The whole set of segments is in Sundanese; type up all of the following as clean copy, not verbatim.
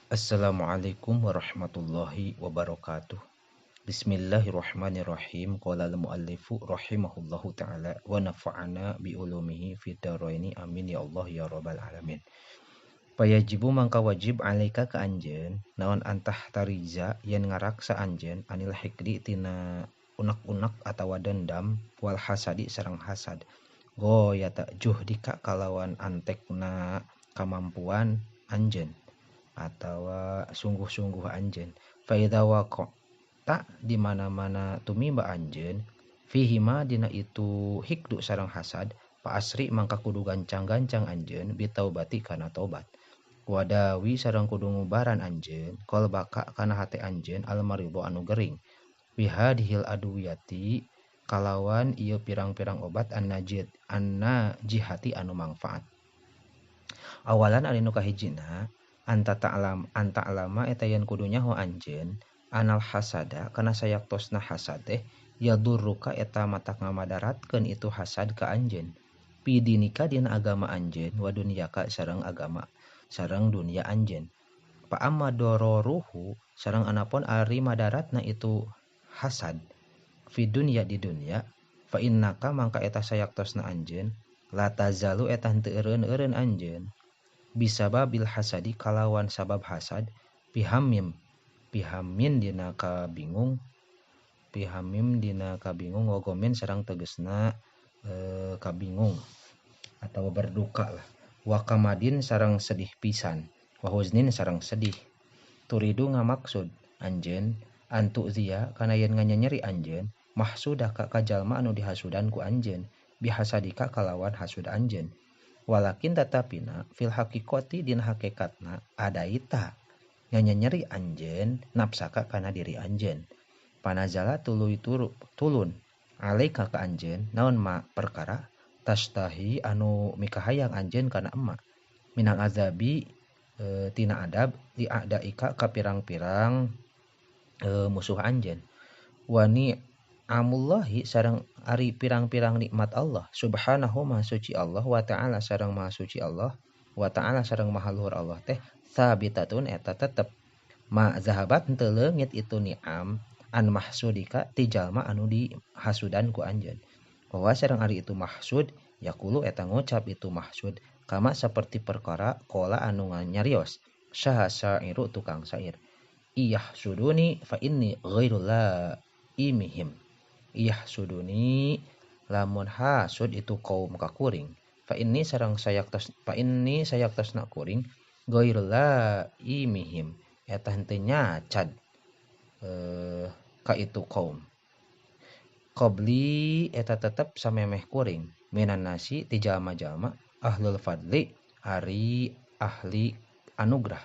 Assalamualaikum warahmatullahi wabarakatuh. Bismillahirrahmanirrahim. Qala al-muallifu rahimahullahu ta'ala wa nafa'ana bi ulumihi fid dharaini amin ya Allah ya rabbal alamin. Payajibu mangka wajib alaika ka anjeun naon antah tariza yen ngaraksa anjeun anil hikdi tina unek-unek atawa dendam wal hasadi sareng hasad. Goyata juhdika kalawan antekna kamampuan anjeun atawa sungguh-sungguh anjeun. Fa idza waqa'ta di mana-mana tumiba anjeun fihima dina itu hikdu sareng hasad fa asri mangka kudu gancang-gancang anjeun bitaubati kana tobat. Wadawi sareng kudu ngubaran anjeun qalbaka kana hate anjeun almaridu anu gering bihadihil adwiyati kalawan ieu pirang-pirang obat annajid anna jihati anu mangfaat. Awalan ari nu kahijina anta ta'lam anta alama eta yen kudu nyaho anjeun anal hasada kana sayaktosna hasad teh yadurruka eta matak ngamadaratkeun itu hasad ka anjeun pidinika dina agama anjeun wa dunyaka sareng agama sareng dunya anjeun. Pa amma dororuhu sareng anapun ari madaratna itu hasad fi dunya di dunya fa innaka mangka eta sayaktosna anjeun la tazalu eta henteu eureun-eureun anjeun bisababil hasadi kalawan sabab hasad pihamim pihamin dina kabingung pihamim dina kabingung wagomin sareng tegesna kabingung atau berduka lah wakamadin sareng sedih pisan wahuznin sareng sedih turidu ngamaksud anjeun antu zia kana yen nganyeri anjeun mahsudaka ka jalma anu dihasudan ku anjeun bihasadika kalawan hasud anjeun walakin tatapina fil haqiqati dina hakikatna adaita nyanyeri anjeun nafsaka kana diri anjeun panazala tuluy tulun alaika ka anjeun naon ma perkara tastahi anu mikahayang anjeun kana emma minal azabi tina adab li a'daika ka pirang-pirang musuh anjeun wani amullahi sareng ari pirang-pirang nikmat Allah subhanahu maha suci Allah wa ta'ala sareng maha suci Allah wa ta'ala sareng maha luhur Allah teh sabitatun eta tetep ma zahabat henteu leungit itu ni'am an mahsudika ti jalma anu dihasudan ku anjeun bahwa sareng ari itu mahsud yaqulu eta ngucap itu mahsud kama seperti perkara qala anu nyarios saha syairu tukang syair iyah suduni fa inni ghairu la imihim iyah suduni lamun hasud itu kaum kakuring fa inni sareng sayaktos fa inni sayaktosna kuring ghairu la imihim eta henteu nyacad ka itu kaum qabli eta tetep samemeh kuring minan nasi ti jalma-jalma ahlul fadli ari ahli anugrah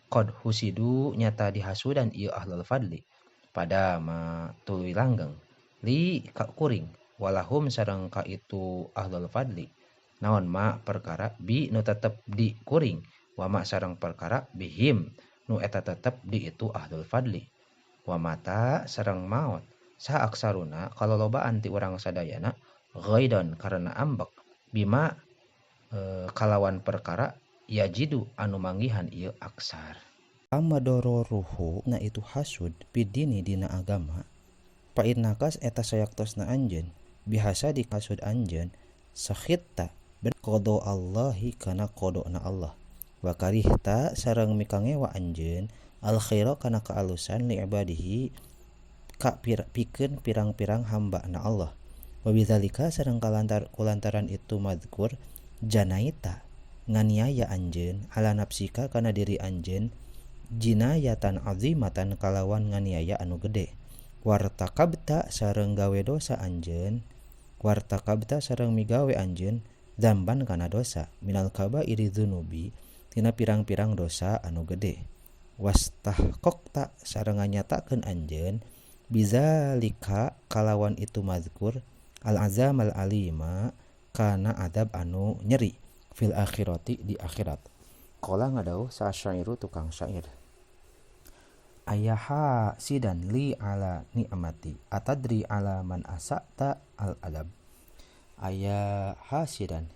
qad husidu nyata dihasudan ieu ahlul fadli pada ma tuluy langgeng li ka kuring walahum sareng ka itu ahlul fadli naon ma perkara bi nu tetep di kuring wa ma sareng perkara bihim nu eta tetep di itu ahlul fadli wa mata sareng maot sa aksaruna kalolobaan ti urang sadayana ghaidon karena ambek bima kalawan perkara yajidu anu manggihan ieu aksar. Amma dororuhu na itu hasud pidini dina agama fa innakas eta sayaktosna anjeun bihasa di hasud anjeun sakhitta qada Allahi kana qadana Allah wa karihta sareng mikangewa anjeun al khaira kana kaalusan li ibadihi ka pikeun pirang-pirang hamba na Allah wa bidzalika sareng kulantaran itu madkur janaita nganiaya anjeun ala nafsika kana diri anjeun jinayatan azimatan kalawan nganiaya anu gede wartakabta sareng gawe dosa anjeun wartakabta sareng migawe anjeun dzamban kana dosa minal kabairi dzunubi tina pirang-pirang dosa anu gede wastahqaqta sareng nganyatakeun anjeun bizalika kalawan itu mazkur al azam al alima kana adab anu nyeri fil akhirati di akhirat. Qala ngadauh sa syairu tukang syair ayaha sidan li ala ni'mati atadri ala man asata al adab. Aya hasidan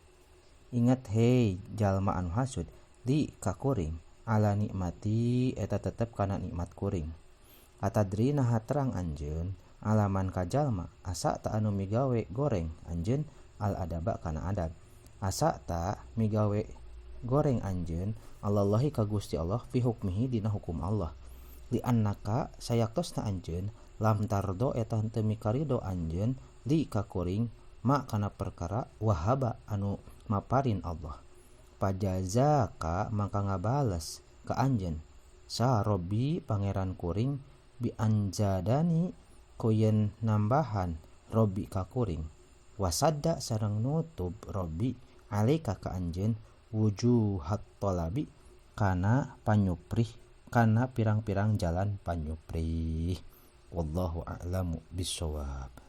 ingat hei jalma anu hasud li kakuring Ala nikmati eta tetep kana nikmat kuring. Atadri naha terang anjeun alaman ka jalma asa ta anu migawe goreng anjeun al adaba kana adab. Asa ta migawe goreng anjeun Allahi ka Gusti Allah fi hukmihi dina hukum Allah. Li annaka sayaktosna anjeun lam tardo eta henteu mikarido anjeun li ka kuring ma kana perkara wahaba anu maparin Allah. Pajazaka mangka ngabales ka anjeun sa Robbi pangeran kuring bi anjadani ku yen nambahan Robbi ka kuring wasadda sareng nutub Robbi alaika ka anjeun wujuhat tolabi kana panyuprih kana pirang-pirang jalan panyuprih. Wallahu a'lamu bissawab.